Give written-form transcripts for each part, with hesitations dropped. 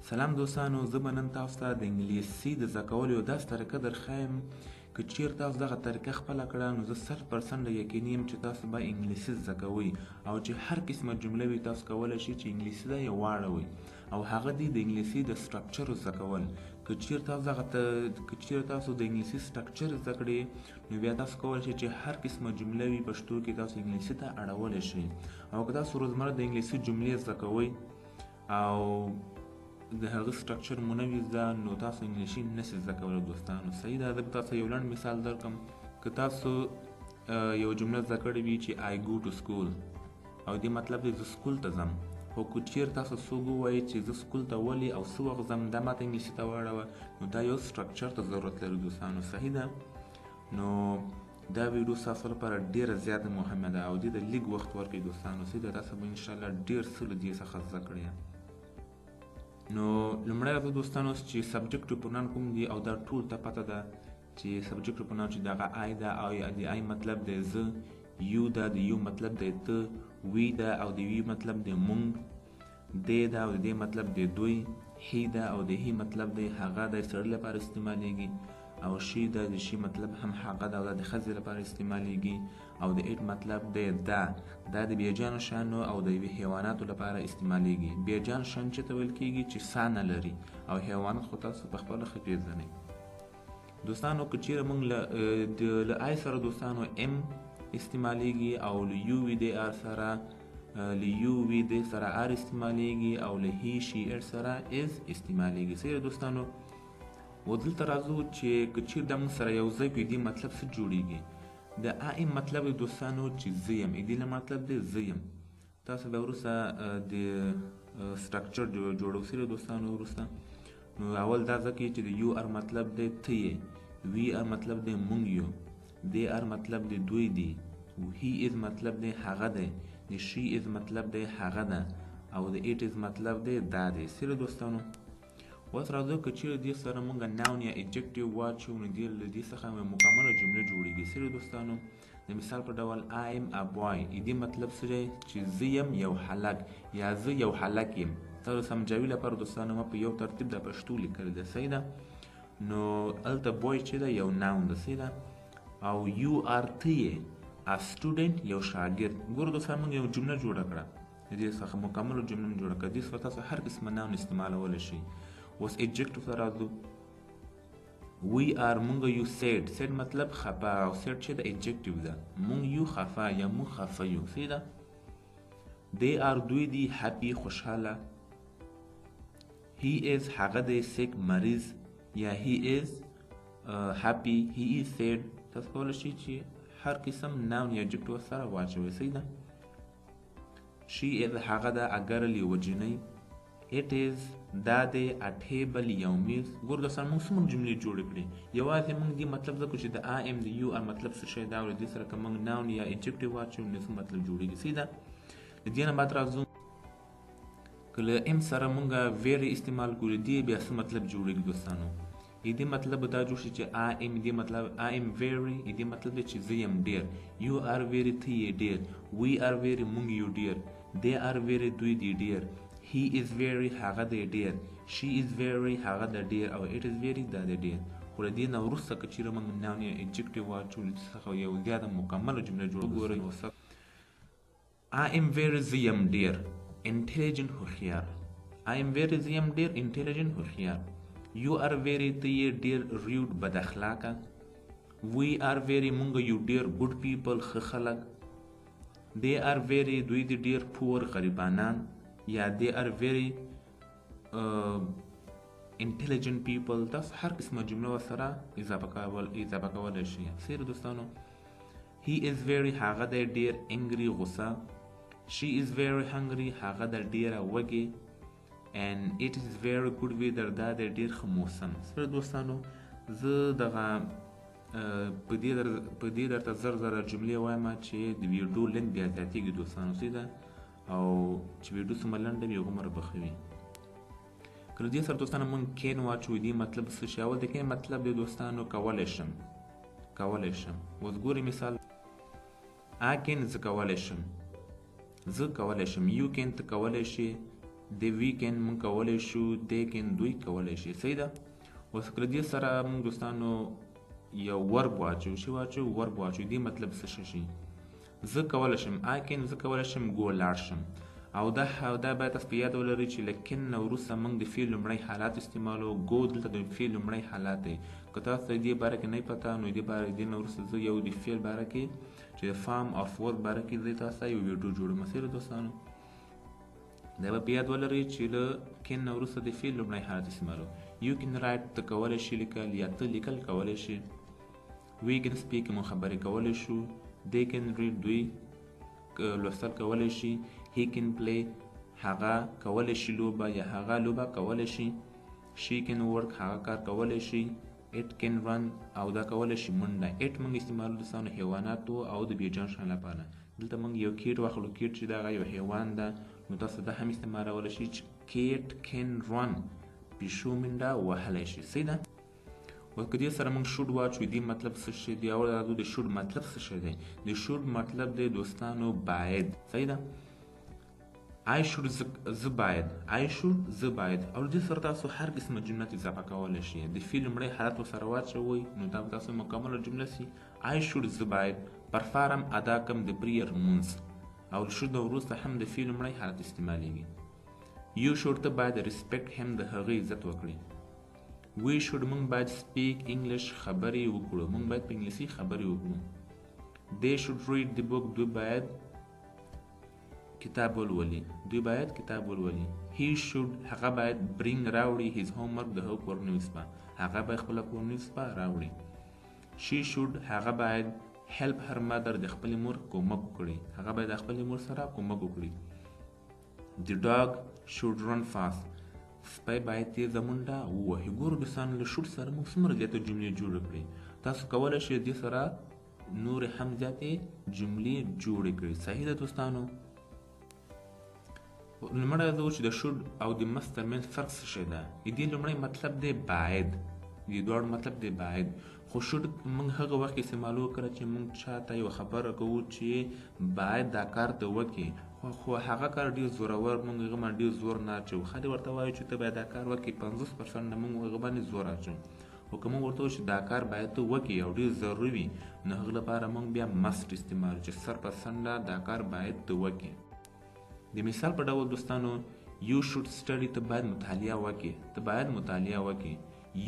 سلام دوستانو، زه به نن تاسو ته د انګلیسي د زده کولو یو داسې طریقه درښایم که چیرې تاسو دغه طریقه خپله کړه نو زه 100% یقیني یم چې تاسو به انګلیسي زده کوئ او چې هر قسمه جمله وي تاسو کولی شئ چې انګلیسي ته یې واړوئ، او هغه دی د انګلیسي د structure زده کول. که چیرې تاسو د انګلیسي structure زده کړئ نو بیا تاسو کولی شئ چې هر قسمه جمله وي پښتو کې تاسو انګلیسي ته اړولی شئ. او که تاسو روزمره د انګلیسي جملې زده کوئ او د هغه structure مو نه وي زده نو تاسو انګلیسي نشئ زده کولی دوستانو. صحیح ده. زه به تاسو یو لنډ مثال درکړم. که تاسو یو جمله زده کړې وي چې I go to school، او دې مطلب دی زه سکول ته ځم، خو که چیرې تاسو څوک ووایي چې زه سکول ته ولې او څه وخت ځم، دا ماته انګلیسي ته واړوه، نو دا یو structure ته ضرورت لري دوستانو. صحیح ده. نو دا ویډیو ستاسو لپاره ډېره زیاته مهمه ده او دې ته لږ وخت ورکړئ دوستانو. صحیح ده. تاسو به انشاءالله ډېر څه له دې څخه زده کړئ. نو لومړی راځو دوستانو چې subject pronoun کوم دي، او دا ټول ته پته ده چې subject pronoun چې دغه I ده او د I مطلب دی زه، you ده د you مطلب دی ته، we ده او د we مطلب دی مونږ، they ده او د they مطلب دی دوی، he ده او د he مطلب دی هغه د سړي لپاره استعمالیږي، او she ده د she مطلب هم هغه ده او دا د ښځې لپاره استعمالیږي، او د it مطلب دی دا، دا د بېجانو شیانو او د یوې حیواناتو لپاره استعمالیږي. بېجان شیان چې ته ویل کیږي چې سا نه لري، او حیوانات خو تاسو په خپله ښه پېژنئ دوستانو. که چیرې موږ له I سره دوستانو am استعمالیږي، او له you we they are سره له you we they سره are استعمالیږي، او له he she it سره is استعمالیږي. صحیح ده دوستانو. و دلته راځو چې که چیرې دا موږ سره یو ځای کړو دې مطلب څه جوړیږي. د I am مطلب دی دوستانو چې زه یم، دې له مطلب دی زه یم. تاسو بیا وروسته د structure جوړو. صحیح ده دوستانو. وروسته نو اول دا ځکه چې د you are مطلب دی ته یې، we are مطلب دی مونږ یو، they are مطلب دی دوی دي، he is مطلب دی هغه دی، د she is مطلب دی هغه ده، او د it is مطلب دی دا دی. صحیح ده دوستانو. اوس راځو که چیرې دې سره مونږ noun یا adjective واچو نو له دې څخه یوه مکمله جمله جوړیږي. صحیح ده دوستانو. د مثال په ډول I am a boy، دې مطلب څه دی چې زه یم یو هلک یا زه یو هلک یم. تاسو سمجاوي لپاره دوستانو ما په یو ترتیب د پښتو لیکلې ده. صحیح ده. نو هلته boy چې ده یو noun ده. صحیح ده. او you are ته یې، a student یو شاګرد. ګوره دوستانو مونږ یو جمله جوړه کړه، د دې څخه مکمله جمله مونږ جوړه کړه. دې څخه تاسو هر قسمه noun استعمالولی شئ. اوس adjective ته راځو. we are مونږ یو sad، sad مطلب خفه، او sad چې ده adjective ده، مونږ یو خفه یا مونږ خفه یو. صحیح ده. they are دوی دي happy خوشحاله، he is هغه دی sick مریض، یا he is happy، he is sad. تاسو کولی شئ چې هر قسم noun یا adjective سره واچوئ. صحیح ده. she is هغه ده a girl یوه جینۍ، it is دا دی a table یو میز. ګوره دوستان موږ څومره جملې جوړې کړې، یوازې موږ دې مطلب زده کړو چې د I am د you are مطلب څه شی ده، او له دې سره که موږ noun یا adjective واچوو نو څه مطلب جوړېږي. صحیح ده. له دې نه بعد راځو که له am سره موږ very استعمال کړو له دې بیا څه مطلب جوړېږي دوستانو. دې مطلب به دا جوړ شي چې I am دې مطلب I am very، دې مطلب دی چې زه یم ډېر، you are very ته یې ډېر، we are very موږ یو ډېر، they are very دوی دي ډېر، he is very هغه دی ډېر، she is very هغه ده ډېر، او it is very دا دی ډېر. خو له دې نه وروسته که چیرې موږ noun یا adjective واچو له دې څخه یو زیاته مکمله جمله جوړه ګورئ. I am very زه یم ډېر، intelligent هوښیار. I am very زه یم ډېر، intelligent هوښیار. you are very ته یې ډېر rude بد اخلاقه. we are very مونږ یو ډېر good people ښه خلک. they are very دوی دي ډېر poor غریبانان، یا they are very intelligent people. تاسو هر قسمه جمله ورسره اضافه کولی شئ. صحیح ده دوستانو. he is very هغه دی ډېر angry غوسه، she is very hungry هغه ده ډېره وږې، and it is very good weather دا دی ډېر ښه موسم. صحیح ده دوستانو. زه دغه په دې درته زر زره جملې وایم چې د ویډیو length بیا زیاتېږي دوستانو. صحیح ده. او چې ویډیو څومره لنډه وي هغومره به ښه وي. که له دې سره دوستانو موږ can واچو دې مطلب څه شي؟ اول د can مطلب دی دوستانو کولی شم، کولی شم. اوس ګورئ مثال I can زه کولی شم، زه کولی شم، you can ته کولی شې، دی we can موږ کولی شو، they can دوی کولی شي. صحیح ده. اوس که له دې سره موږ دوستانو یو verb واچو، چې واچو verb واچو، دې مطلب څه شي؟ زه کولی شم، I can زه کولی شم go لاړ شم. او دا باید تاسو په یاد ولرئ چې له can نه وروسته موږ د فعل لومړی حالت استعمالو. go دلته د فعل لومړی حالت دی. که تاسو ته دې باره کې نه پته نو دې باره دې نه وروسته زه یو د فعل باره کې چې د form of verb باره کې زه تاسو ته یو ویډیو جوړوم. صحیح ده دوستانو، دا به په یاد ولرئ چې له can نه وروسته د فعل لومړی حالت استعمالو. You can write ته کولی شي لیکل یا ته لیکل کولی شي. We can speak موږ خبرې کولی شو. They can read دوی لوستل کولی شي. He can play هغه کولی شي لوبه یا هغه لوبه کولی شي. She can work هغه کار کولی شي. It can run او دا کولی شي منډه. It موږ استعمالو دوستانو حیواناتو او د بېجان شیانو لپاره. دلته موږ یو cat واخلو، cat چې دغه یو حیوان ده نو تاسو دا هم استعمالولی شئ چې cat can run، پیشو منډه وهلی شي. صحیح ده. او که دې سره موږ should واچو، دې مطلب څه شی دی؟ اول راځو د should مطلب څه شی دی؟ د should مطلب دی دوستانو باید. صحیح ده. I should زه باید، I should زه باید. او دې سره تاسو هر قسمه جمله اضافه کولی شئ. د فعل لومړی حالت ورسره واچوئ نو دا به تاسو مکمله جمله سي. I should زه باید perform ادا کم د prayer لمونځ. او should نه وروسته هم د فعل لومړی حالت استعمالیږي. You should ته باید respect هم د هغه عزت وکړي. We should موږ باید speak English خبرې وکړو، موږ باید په انګلیسي خبرې وکړو. They should read the book دوی باید کتاب ولولي، دوی باید کتاب ولولي. He should هغه باید bring راوړي his homework د هغه کورنۍ وسپه، هغه باید خپله کورنۍ وسپه راوړي. She should هغه باید help her mother د خپلې مور کومک وکړي، هغه باید د خپلې مور سره کومک وکړي. The dog should run fast سپی باید تیزه منډه ووهي. ګورو دوستانو له should سره موږ څومره زیاتې جملې جوړې کړې. تاسو کولی شئ دې سره نورې هم زیاتې جملې جوړې کړئ. صحیح ده دوستانو. لومړی راځو چې د should او د must ترمنځ فرق څه شی ده. د دې لومړی مطلب دی باید، د دواړو مطلب دی باید. خو should موږ هغه وخت استعمالو کله چې موږ چاته یوه خبره کوو چې باید دا کار ته وکړي، خو هغه کار ډېر زورور، موږ هغه باندې ډېر زور نه اچوو. خلک ورته وایو چې ته باید دا کار وکړې، 50% نه موږ هغه باندې زور اچوو. خو که موږ ورته ووایو چې دا کار باید ته وکړې او ډېر ضروري وي، نو هغه لپاره موږ بیا must استعمالو چې 100% دا کار باید ته وکړې. د مثال په ډول دوستانو you should study ته باید مطالعه وکړې، ته باید مطالعه وکړې.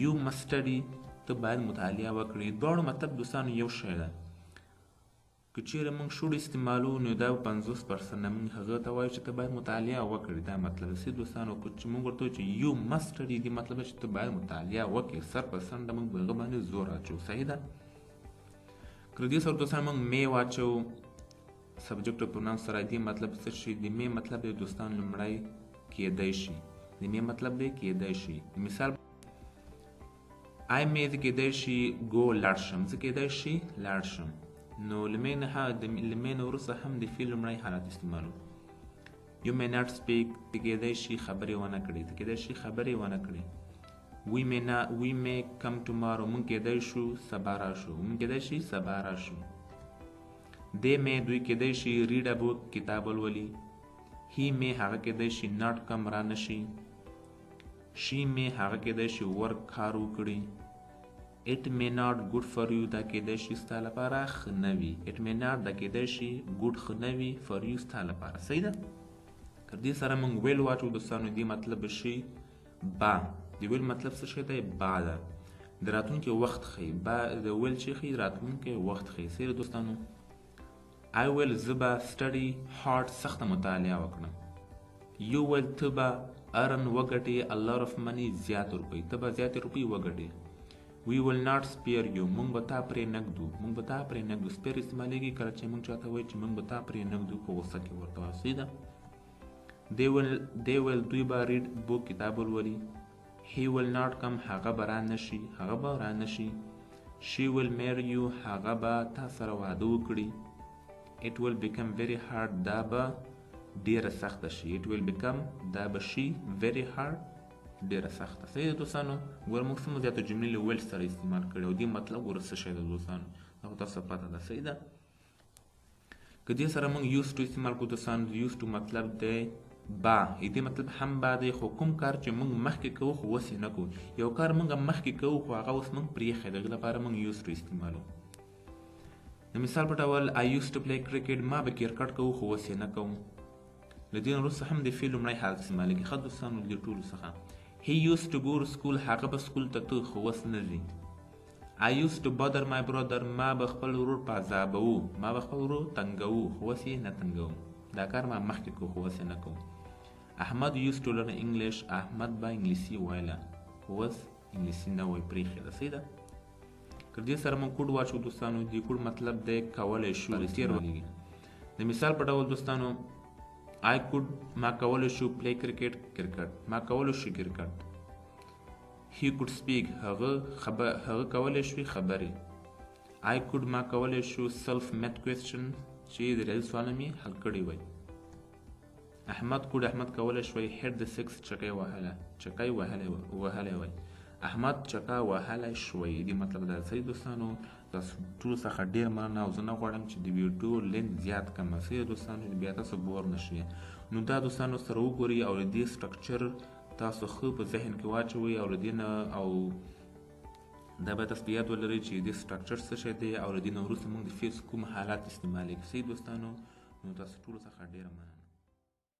You must study ته باید مطالعه وکړې. دواړو مطلب دوستانو یو شی ده. که چیرې موږ should استعمالو نو دا 50% موږ هغه ته وایو چې ته باید مطالعه وکړې، دا مطلب دی دوستانو. که چې موږ ورته وایو چې you must study، دې مطلب دی چې ته باید مطالعه وکړې، 100% موږ په هغه باندې زور اچوو. صحیح ده. که له دې سره دوستانو موږ may واچوو subject او pronoun سره، دې مطلب څه شي؟ د may مطلب دی دوستان لومړی کیدای شي، د may مطلب دی کیدای شي. مثال I may زه کیدای شي go لاړ شم، زه کیدای شي لاړ شم. نو له may نه وروسته هم د فعل لومړی حالت استعمالو. You may not speak ته کیدای شي خبرې ونه کړې، ته کیدای شي خبرې ونه کړې. We may come tomorrow موږ کیدای شو سبا راشو، موږ کیدای شي سبا راشو. They may دوی کیدای شي read a book کتاب ولولي. He may هغه کیدای شي not come را نه شي. She may هغه کیدای شي work کار وکړي. It may not good for you دا کیدای شي ستا لپاره ښه نه وي. It may not دا کیدای شي good ښه نه وي for you ستا لپاره. صحیح ده. که دې سره موږ will واچو دوستانو، دې مطلب به شي با. د will مطلب څه شی دی؟ با ده، د راتلونکي وخت ښیي. با د will چې ښیي راتلونکی وخت ښیي. صحیح ده دوستانو. I will زه به study hard سخته مطالعه وکړم. You will ته به earn وګټې a lot of money زیات روپۍ، ته به زیاتې روپۍ وګټې. We will not spare you موږ به تا پرې نه ږدو، موږ به تا پرې نه ږدو. spare استعمالیږي کله چې موږ چاته وایو چې موږ به تا پرې نه ږدو، په غوسه کې ورته وایو. صحیح ده. They will دوی به read book کتاب ولولي. He will not come هغه به را نه شي، هغه به را نه شي. She will marry you هغه به تا سره واده وکړي. It will become very hard دا به ډیره سخته شي. It will become دا به شي very hard ډیره سخته. صحیح ده دوستانو. ګوره موږ څومره زیاته جملې له will سره استعمال کړې او دې مطلب ګوره څه شی ده دوستانو، دا خو تاسو ته پته ده. صحیح ده. که دې سره موږ used to استعمال کړو دوستانو، used to مطلب دی با دې مطلب هم با دی، خو کوم کار چې موږ مخکې کوو خو اوس یې نه کوو. یو کار موږ مخکې کوو خو هغه اوس موږ پرېښی، د هغې لپاره موږ used to استعمالو. د مثال په ډول I used to play cricket، ما به کرکټ کوو خو اوس یې نه کوم. له دې نه وروسته هم د فعل لومړی حالت استعمالېږي. ښه دوستانو، له دې ټولو څخه He used to go to school، هغه به سکول ته ته خو اوس نه ځي. I used to bother my brother، ما به خپل ورور په عذابوو، ما به خپل ورور تنګوو خو اوس یې نه تنګوم. دا کار ما مخکې کوو خو اوس یې نه کوم. احمد used to learn English، احمد به انګلیسي ویله خو اوس انګلیسي نه وایي، پرېښې ده. صحیح ده؟ که دې سره موږ could واچو دوستانو، د could مطلب دی کولی شو. د مثال په ډول دوستانو I could، ما کولی شو play cricket، کرکټ ما کولی شو کرکټ. He could speak، هغه کولی شوې خبرې. I could، ما کولی شو solve math question، چې د ریاضي سوالونه مې حل کړي وای. احمد could، احمد کولی شوی hit the six، چکی وهله، چکی وهلی وای. احمد چکه وهلی شوی. دې مطلب دا صحیح دوستانو، تاسو ټولو څخه ډېر مننه او زه نه غواړم چې د ویډیو length زیات کړم. صحیح دوستانو، بیا تاسو bore نه شئ. نو دا دوستانو سره وګورئ او د دې structure تاسو ښه په ذهن کې واچوئ او له دې نه او دا باید تاسو په یاد ولرئ چې دې structure څه شی دی او له دې نه وروسته موږ د فعل کوم حالات استعمالوي. صحیح دوستانو، نو تاسو ټولو څخه ډېره مننه.